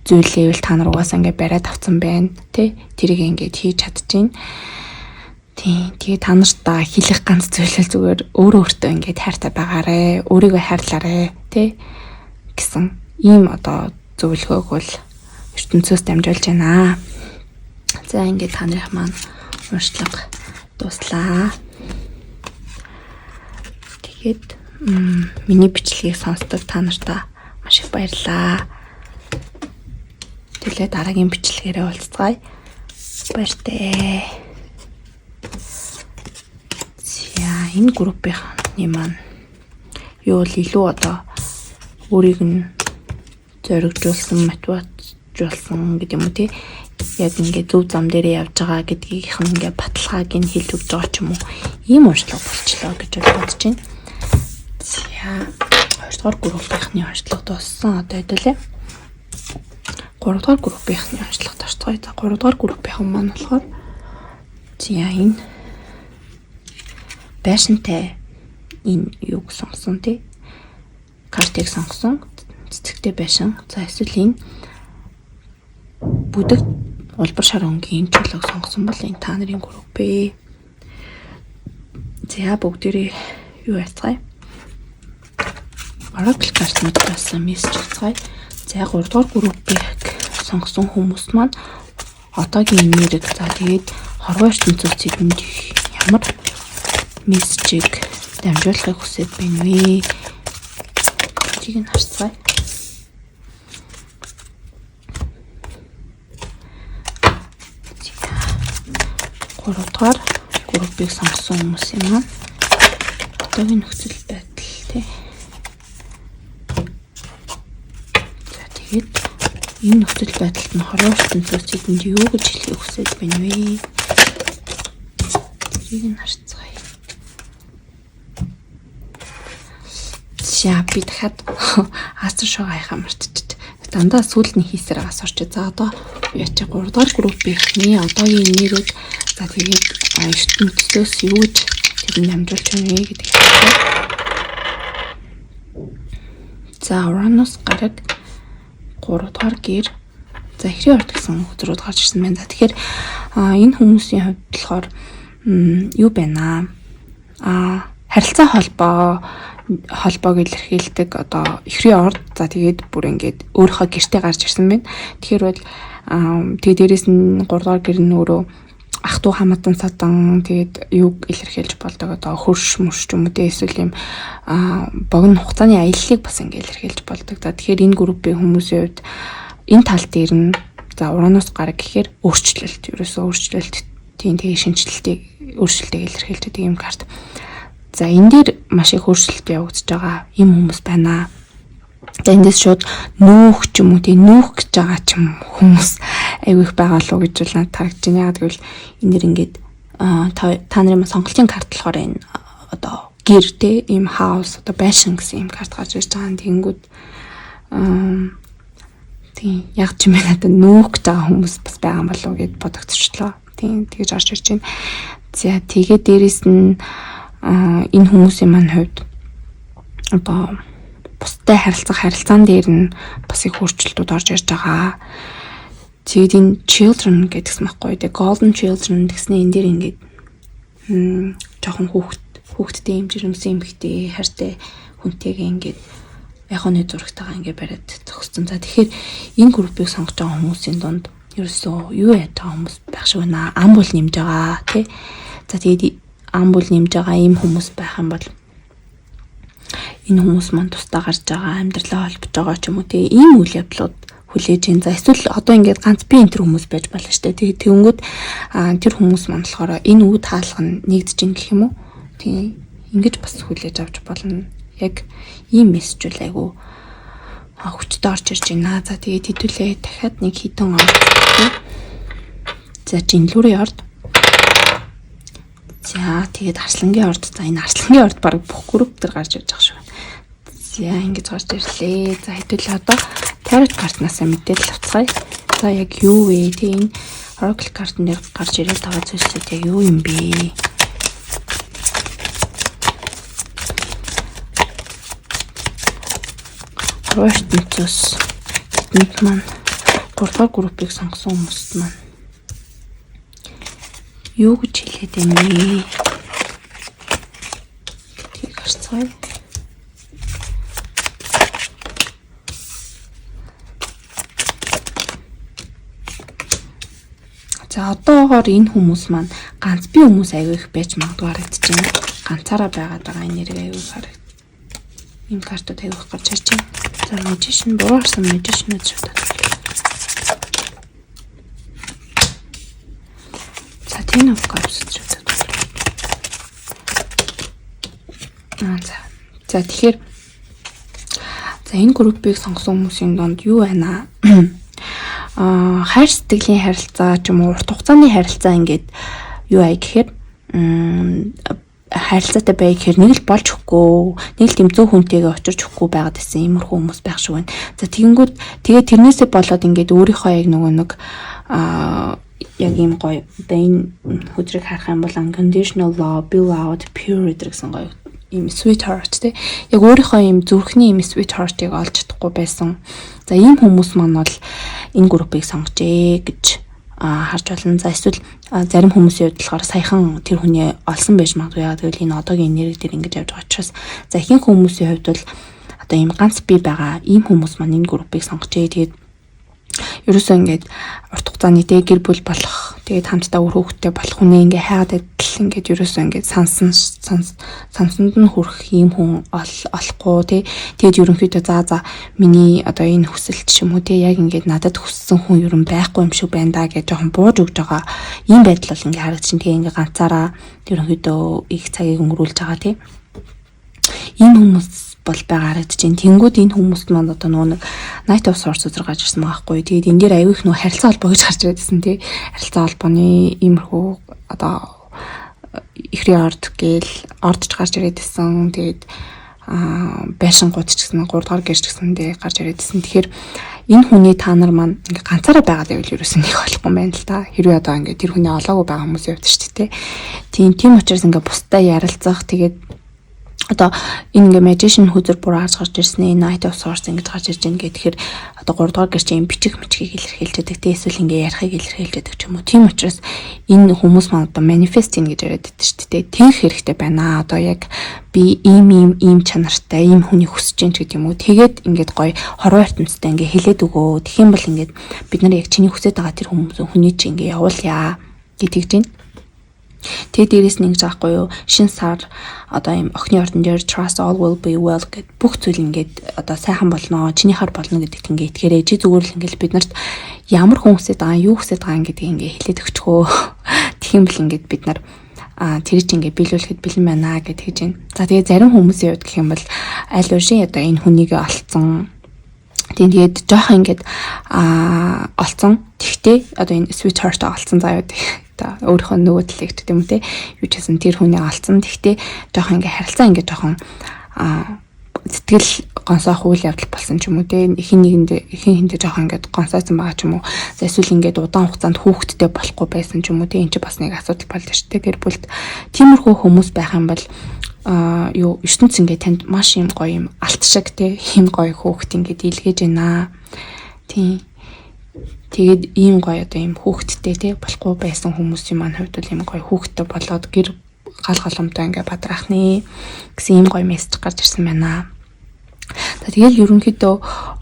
A: зүйлээ та нар угаасаа ингээд бариад авцсан байна тий. Тэрийг ингээд хийж чадчихээн. Тийм. Тэгээ та нарт хэлэх ганц зүйлэл зүгээр өөрөө өөртөө ингээд хайртай байгаарэ, өөрийгөө хайрлаарэ тий гэсэн ийм одоо зөвлөгөөг бол ертөнцөөс дамжуулж байна. За, ингээд та нарын маань уншлага дууслаа. Тэгээд миний бичлэгийг сонсдог та нартаа маш их баярлалаа. Тэглээ дараагийн бичлэгээрээ уулзцгаая. Баяртай. За, энэ группийнхны маань юу бол илүү одоо өөрийг нь зоригжуулсан, мотивацжуулсан гэдэг юм уу тий. Яг ингээд зөв зам дээрээ явж байгаа гэдгийгийнх нь ингээд баталгааг нь хэлж өгч байгаа ч юм уу. Ийм уншлага болчлоо гэж бодож байна. За, хоёрдугаар группийнхны уншлага дууссан. Одоо хэдүүлээ. Гуравдугаар группийнхны уншлагад орцгоё. За, гуравдугаар группийнхан маань болохоор за энэ байшинтай энэ юуг сонгосон тий. Картыг сонгосон. Цэцэгтэй байшин. За, эсвэл энэ Бүдэг улбар шар өнгийн чулууг сонгосон бол энэ та нарын групп ээ. За, бүгдээрээ юу яцгаая? Oracle картнуудаас мессеж авцгаая. За, 3 дугаар группийг сонгосон хүмүүс маань одоогийн энерги, за, тэгээд хорвоо ертөнцөөс тэдэнд ямар мессежийг дамжуулахыг хүсэж байна вэ? Гэдгийг нь харцгаая. 3 дугаар группийг сонгосон хүмүүсийн маань одоогийн нөхцөл байдал, тий. За, тэгээд энэ нөхцөл байдалд нь хорвоо ертөнцөөс тэдэнд юу гэж хэлэхийг хүсэж байна вэ? Тэрийг нь харцгаая. За, би дахиад Astro Show хаяхаа мартчих. Дандаа сүүлд нь хийсээр байгаас орч. За, одоо яа чи 3 дугаар группийнхний одоогийн энергийг, за, тэгээд ертөнцөөс юу гэж тэдэнд дамжуулж байна вэ гэдэг хэрэгтэй. За, Uranus гараг, 3 дугаар гэр, за, эхрийн орд гэсэн хөзрүүд гарч ирсэн байна. За, тэгэхээр энэ хүмүүсийн хувьд болохоор юу байна аа? Харилцаа холбоог илэрхийлдэг одоо эхрийн орд, за, тэгээд бүр ингээд өөрийнхөө гэртээ гарч ирсэн байна. Тэгэхээр бол тэгээд дээрэс нь 3 дугаар гэр нь өөрөө ах дүү, хамаатан садан, тэгээд юг илэрхийлж болдог, одоо хөрш мөрш ч юм уу те, эсвэл юм богино хугацааны аяллыг бас ингээ илэрхийлж болдог. За, тэгэхээр энэ группийн хүмүүсийн хувьд энэ тал дээр нь, за, Уранус гараг гэхээр өөрчлөлт, ерөөсөө өөрчлөлт, тийм, тэгээ шинэчлэлтийг, өөрчлөлтийг илэрхийлж байдаг юм карт. За, энэ дээр маш их өөрчлөлт явагдаж байгаа юм хүмүүс байна. За, эндээс шууд нүүх ч юм уу, тий, нүүх гэж байгаа ч юм хүмүүс аягүй их байгаа л уу гэж бол надад харагдаж байна. Яг гэвэл энэ дэр ингээд та нарын сонголтын карт болохоор энэ одоо гэр, те, ийм house, одоо байшин гэсэн ийм карт гарч ирж байгаа. Тэгэнгүүт тийм, яг ч юм бэ, надад нүүх гэж байгаа хүмүүс бас байгаа юм болов уу гэд бодогдчихлоо. Тийм, тэгэж орж ирж байна. За, тэгээд дээрэс нь энэ хүмүүсийн маань хувьд одоо бусдад харилцах харилцаан дээр нь бас их өөрчлөлтүүд орж ирж байгаа. Тэгээд энэ children гэдгсэн байхгүй. Тэгээ golden children гэсний энэ дээр ингээд жоохон хүүхэдтэй юм жирэмсэн эмэгтэй хайртай хүнтэйгээ ингээд яг оны зурагтайгаа ингээд бариад зогссон. За, тэгэхээр энэ группийг сонгож байгаа хүмүүсийн дунд ерөөсөө юу яаж байгаа хүмүүс байх шиг байна. Ам бол нэмж байгаа, тий. За, тэгээд ам бол нэмж байгаа ийм хүмүүс байх юм бол энэ хүмүүс маань тусдаа гарч байгаа, амьдралаа холбож байгаа ч юм уу, тий, ийм үйл явдлууд хүлээж ин. За, эсвэл одоо ингээд ганц би энэ төр хүмүүс байж болно шүү дээ. Тэгээ тэгэнгүүт тэр хүмүүс маань болохоор энэ үе таалга нь нэгдэж ин гэх юм уу? Тий. Ингэж бас хүлээж авч болно. Яг ийм мессеж үл айгу хүчтэй орж ирж байна. За, тэгээд хэдүүлээ дахиад нэг хэдэн орд. За, жинлүүрийн орд. За, тэгээд арслангийн орд. За, энэ арслангийн орд баг бүх групп дээр гарч ирж байгаа шүү. За, ингэж гарч ирлээ. За, хэдүүлээ одоо tarot картнасаа мэдээлэл авцгаая. За, яг юу вэ? Тэг, энэ oracle картн дээр гарч ирээд байгаа зүйлсүүд яг юу юм бэ? Хорвоо ертөнцөөс тэдэнд маань, 3 дугаар группийг сонгосон хүмүүст маань юу гэж хэлээд байна вэ гэдгийг харцгаая. За, одоогоор энэ хүмүүс маань ганц бие хүмүүс аягүй их байж магадгүй харагдаж байна. Ганцаараа байгаад байгаа энерги аягүй харагд. Ийм картууд аягүй их гарч ирж байна. За, magician, буруу харсан, magician-ууд шатаад. За, Ten of Cups шатаад. Аа, за. За, тэгэхээр за, энэ группийг сонгосон хүмүүсийн дунд юу байна? Хайр сэтгэлийн харилцаа ч юм уу, урт хугацааны харилцаа ингээд юу ая гэхээр харилцаатай бай гэхээр нэг л болж өгөхгүй, нэг л тийм зөв хүнтэйгээ учирч өгөхгүй байгаад байсан иймэрхүү хүмүүс байх шиг байна. За, тэгэнгүүт тэгээд тэрнээсээ болоод ингээд өөрийнхөө яг нөгөө нэг яг ийм гоё, одоо энэ хөзрийг харах юм бол unconditional love, beloved, pure гэсэн гоё ийм sweetheart те, яг өөрийнхөө ийм зүрхний ийм sweetheart-ыг олж чадахгүй байсан. За, ийм хүмүүс маань бол энэ группийг сонгожээ гэж харж байна. За, эсвэл зарим хүмүүсийн хувьд болохоор саяхан тэр хүний олсон байж магадгүй. Яагаад гэвэл энэ одоогийн энерги дээр ингэж явж байгаа учраас, за, ихэнх хүмүүсийн хувьд бол одоо ийм ганц бие байгаа ийм хүмүүс маань энэ группийг сонгожээ. Тэгээд ерөөсөө ингээд урт хугацааны те гэр бүл болох, тэгээд хамтдаа үр хүүхэдтэй болох хүнээ ингээ хайгаад адил ингээд ерөөсөө ингээд сансанд нь хүрэх ийм хүн олохгүй те. Тэгээд ерөнхийдөө за миний одоо энэ хүсэлт ч юм уу те, яг ингээд надад хүссэн хүн ер нь байхгүй юм шиг байна да гэж жоохон бууж өгж байгаа ийм байдал бол ингээ харагдчихэв. Тэгээ ингээ ганцаараа ерөнхийдөө их цагийг өнгөрүүлж байгаа те, ийм хүмүүс бол байгаа харагдаж байна. Тэнгүүд энэ хүмүүст маань одоо нөгөө нэг Knight of Swords өдр гарч ирсэн байгаа байхгүй. Тэгээд энэ дээр аягүй их нөгөө харилцаа холбоо гэж гарч ирээдсэн тий. Харилцаа холбооны иймэрхүү одоо ихрийн орд гээл ордч гарч ирээдсэн. Тэгээд байшингууд ч гэсэн, 3 дугаар гэр ч гэсэн тэгээ гарч ирээдсэн. Тэгэхээр энэ хүний та нар маань ингээ ганцаараа байгаа гэвэл ерөөсөн нэг болохгүй юм байна л да. Хэрвээ одоо ингээ тэр хүний олоогүй байгаа хүмүүс явд шүү дээ. Тийм учраас ингээ бусдаа ярилцах, тэгээд одоо энэ ингээ magician хөзөр бүр харж гарч ирсэн, Knight of Swords ингэж гарч ирж байна гэх. Тэгэхээр одоо 3 дугаар гэр чинь юм бичих мичгийг илэрхийлж байдаг те, эсвэл ингээ ярихыг илэрхийлж байдаг ч юм уу. Тийм учраас энэ хүмүүс маань одоо manifest гэж яриад байдаг шүү дээ. Тэгэх хэрэгтэй байна. Одоо яг би ийм ийм ийм чанартай ийм хүний хүсэж байна ч гэдэг юм уу. Тэгээд ингээд гоё хорвоо ертөнцтэй ингээ хэлээд өгөө. Тэгэх юм бол ингээд бид нар яг чиний хүсэж байгаа тэр хүмүүс хүний чи ингээ явуулъя гэдэг чинь. Тэгээ дээрэс нь ингэж аахгүй юу? Шин сар одоо ийм охины ордон дээр trust all will be well гэд, бүх зүйл ингээд одоо сайхан болно, чиний хар болно гэдэгт ингээд итгэрээ. Чи зүгээр л ингээд бид нарт ямар хүн хүсэж байгаа, юу хүсэж байгаа гэдгийг ингээд хэлээд өгчхөө. Тэгэх юм бол ингээд бид нар тэр чинь ингээд биелүүлэхэд бэлэн байна гэд тэгж байна. За, тэгээ зарим хүмүүсийн хувьд гэх юм бол аль үшин одоо энэ хүнийг олцсон. Тийм, тэгээд жоохон ингээд олцсон. Тэгтээ одоо энэ sweetheart олцсон заяа, одоо өөрийнхөө нөгөө талыг ч гэдэм үү те, юу ч гэсэн тэр хүний олцсон. Тэгтээ жоохон ингээ харилцаа ингээ жоохон сэтгэл гонсоох үйл явдал болсон ч юм уу те, хин нэгэндээ хин хиндэ жоохон ингээд гонсоосон байгаа ч юм уу, за, эсвэл ингээд удаан хугацаанд хүүхэдтэй болохгүй байсан ч юм уу те, энэ чи бас нэг асуудал болж шүү дээ гэр бүлд. Тиймэрхүү хүмүүс байх юм бол юу, ертөнц ингээд танд маш юм гоё юм алт шиг те, хэм гоё хүүхэд ингээд илгээж байна. Тийм. Тэгээд ийм гоё одоо ийм хүүхэдтэй те болохгүй байсан хүмүүсийн маань хувьд бол ийм гоё хүүхэдтэй болоод гэр гал голомтой ингээ бадраах нэ гэсэн ийм гоё мессеж гарч ирсэн байна. За, тэгэл ерөнхийдөө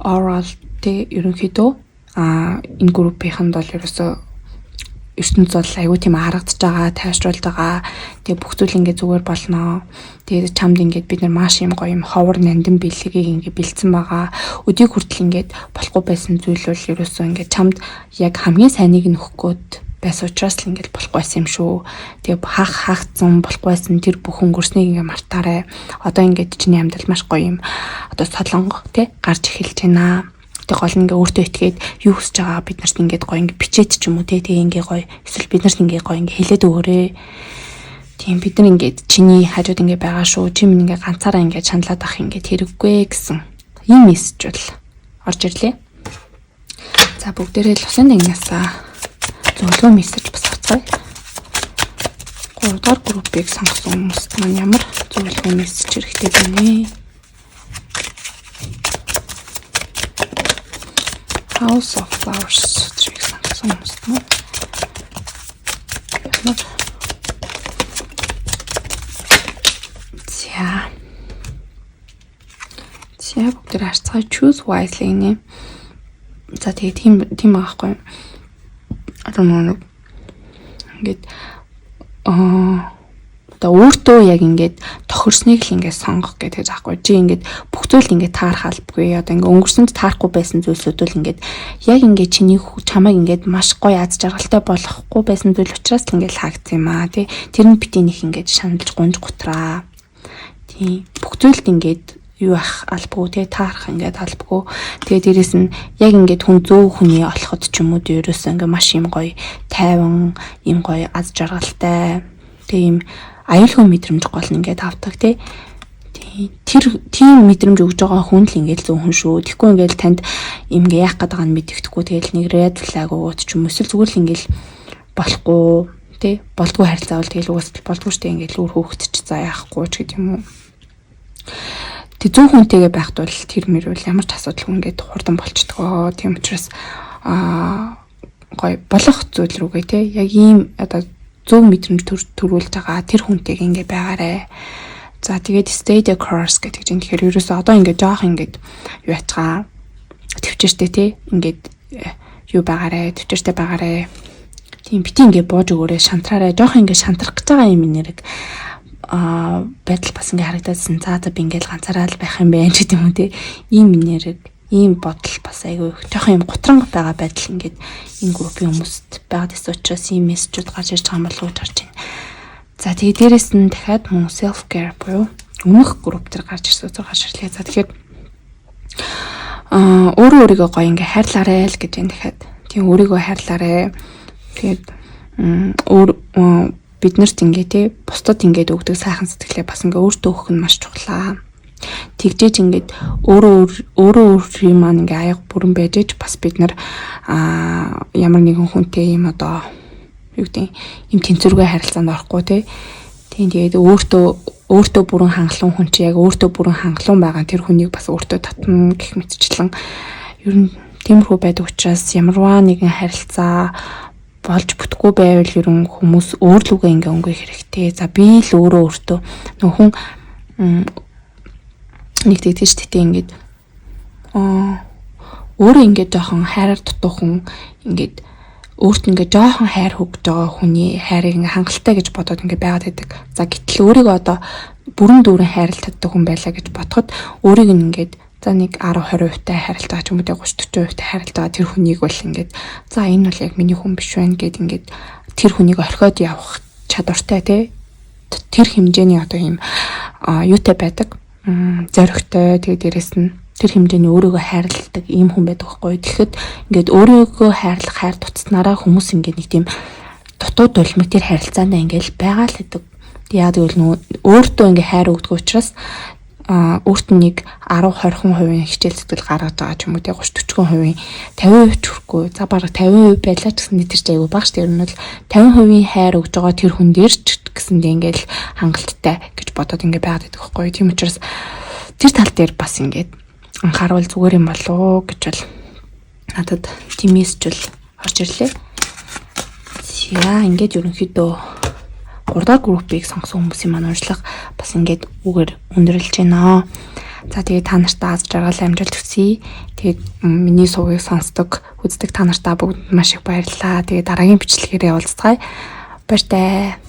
A: overall те, ерөнхийдөө энэ группийнхэнд бол ерөөсөө ертөнц бол айгүй тийм харагдаж байгаа, тайвшруулж байгаа. Тэгээ бүх зүйл ингээ зүгээр болно. Тэгээд чамд ингээд бид нар маш юм гоё юм ховор нандин бэлгийг ингээ бэлдсэн байгаа. Өдийг хүртэл ингээд болохгүй байсан зүйл бол ерөөсөө ингээд чамд яг хамгийн сайныг нь өгөх гээд байсан учраас л ингээд болохгүй байсан юм шүү. Тэгээ хаах хаагдсан, болохгүй байсан тэр бүх өнгөрснийг ингээ мартаарай. Одоо ингээд чиний амьдрал маш гоё юм одоо солонго тий гарч эхэлж байна. Тэгээ гол нь ингээ өөртөө итгээд, юу хүсэж байгаа бид нарт ингээд гоё ингээ бичээд ч юм уу те, тэгээ ингээ гоё эсвэл бид нарт ингээ гоё ингээ хэлээд өгөөрэй. Тийм, бид нар ингээд чиний хажууд ингээ байгаа шүү. Чи минь ингээ ганцаараа ингээ шаналаад ах ингээд хэрэггүй гэсэн ийм мессеж бол орж ирлээ. За, бүгдээрээ л усын дангиас зөвлөгөө мессеж бас авцгаая. 3 дугаар группийг сонгосон хүмүүст маань ямар зөвлөгөө мессеж хэрэгтэй байна вэ? House of Flowers зэрэг сонгосон хүмүүст маань ямар. За, бүгд харцгаа, choose wisely нэ. За, тэгээ тийм байгаа байхгүй юу? Одоо нэг ингээд одоо өөртөө яг ингээд тохирсныг л ингээд сонгох гэдэг заахгүй. Чи ингээд бүх зүйл ингээд таарах албагүй. Одоо ингээд өнгөрсөнд таарахгүй байсан зүйлсүүд бол ингээд яг ингээд чиний чамайг ингээд маш гоё аз жаргалтай болохгүй байсан зүйл учраас л ингээд хаагдсан юм аа тий. Тэр нь битгий нэг ингээд шаналж гунж гутраа. Тий. Бүх зүйлд ингээд юу ах албагүй тий, таарах ингээд албагүй. Тэгээ дээрэс нь яг ингээд хүн зөв хүний олоход ч юм уу ерөөсөө ингээд маш юм гоё тайван, юм гоё аз жаргалтай, тэгээ юм аюулгүй мэдрэмж гол нь ингээд авдаг тий. Тэр тийм мэдрэмж өгж байгаа хүн л ингээд зөв хүн шүү. Тэгэхгүй ингээд танд юм ингээ яах гээд байгааг нь мэддэхгүй, тэгэл нэг red flag өгөөд ч юм уу, эсвэл зүгээр л ингээд болохгүй тий, болдгоо харилцаа бол тэгэл угсаал болдгоо штэ, ингээд үр хөөгт ч за яахгүй ч гэдэг юм уу. Тэг зөв хүнтэйгээ байхад бол тэр мөрөл ямар ч асуудалгүй ингээд хурдан болчдгоо. Тийм учраас гоё болох зүйл рүүгээ те яг ийм одоо зөв мэдрэмж төрүүлж байгаа тэр хүнтэйгээ ингээд байгаарэ. За, тэгээд stay the course гэдэг чинь тэгэхээр ерөөсөө одоо ингээд жоох ингээд юу яцгаа төвчээртэй те ингээд юу байгаарэ, төвчээртэй байгаарэ. Тийм, бити ингээд бууж өгөөрэй, шантраарай. Жоох ингээд шантрах гэж байгаа юм нэрэг байдал бас ингээ харагдаадсэн. За за, би ингээл ганцаараа л байх юм байна ч гэдэг юм уу те. Ийм нэрэг, ийм бодол бас айгүй их жоохон юм гутранг байгаа байдал ингээд энэ группийн хүмүүст байгаад байсан учраас ийм мессежүүд гарч ирж байгаа юм болов уу гэж харж байна. За, тэгээ дээрэс нь дахиад мөн self care буюу өмнөх групп дээр гарч ирсэн үзэг гарч ирлээ. За, тэгэхээр өөрөө өөрийгөө гоё ингээ хайрлаарай л гэж байна дахиад. Тийм, өөрийгөө хайрлаарай. Тэгээд өөр бид нарт ингээ те бусдад ингээд өгдөг сайхан сэтгэлээ бас ингээ өөртөө өгөх нь маш чухлаа. Тэгжээж ингээд өөрөө өөрөө өөрийн маань ингээ аяга бүрэн байж ээж бас бид нар ямар нэгэн хүнтэй юм одоо юу гэдэг юм тэнцвэргүй харилцаанд орохгүй те. Тийм, тэгээд өөртөө өөртөө бүрэн хангалуун хүн чи яг өөртөө бүрэн хангалуун байгаа тэр хүнийг бас өөртөө татна гэх мэтчлэн ер нь тиймэрхүү байдаг учраас ямарваа нэгэн харилцаа болж бүтэхгүй байвал ер нь хүмүүс өөрлөгөө ингээ өнгөх хэрэгтэй. За, би л өөрөө өөртөө нөх хүн нэг тэгдэж шүү дээ, ингээд өөрөө ингээд жоохон хайраар дутуу хүн ингээд өөрт ингээд жоохон хайр хөгж байгаа хүний хайрыг ингээ хангалттай гэж бодоод ингээ байгаад байдаг. За, гэтэл өөрийгөө одоо бүрэн дүүрэн хайрлах чаддаг хүн байлаа гэж бодоход өөрийг нь ингээд за нэг 10 20% та хайрлаж байгаа ч юм уу, 30 40% та хайрлаж байгаа тэр хүнийг бол ингээд за, энэ бол яг миний хүн биш байна гэд ингээд тэр хүнийг орхиод явах чадвартай те, тэр хэмжээний одоо ийм юутай байдаг, зоригтой, тэгээ дээрэс нь тэр хэмжээний өөрийгөө хайрладаг ийм хүн байдаг байхгүй. Тэгэхэд ингээд өөрийгөө хайрлах хайр дутснараа хүмүүс ингээд нэг тийм дутуу дулмиг тэр харилцаанд ингээд байгаа л гэдэг. Яг гэвэл нөгөө өөртөө ингээд хайр өгдөг учраас өөрт нь нэг 10 20 хувийн хичээл зүтгэл гаргаж байгаа ч юм уу те, 30 40 хувийн, 50% ч хүрэхгүй. За, бараг 50% байлаа ч гэсэн тэр чинь айгүй бага шүү дээ. Ер нь бол 50% хайр өгж байгаа тэр хүн дээр ч гэсэндээ ингээл хангалттай гэж бодоод ингээ байгаад байдаг байхгүй. Тийм учраас тэр тал дээр бас ингээд анхааруул зүгээр юм болов уу гэж бол надад тийм мессеж бол орж ирлээ. За, ингээд ерөнхийдөө 3 дахь группийг сонгосон хүмүүсийн маань уншлага бас ингээд үгээр өндөрлөж байна. За, тэгээд та нартай аз жаргал, амжилт хүсье. Тэгээд миний сувгийг сонсдог, үздэг та нартай бүгд маш их баярлалаа. Тэгээд дараагийн бичлэгээрээ уулзцгаая. Баяртай.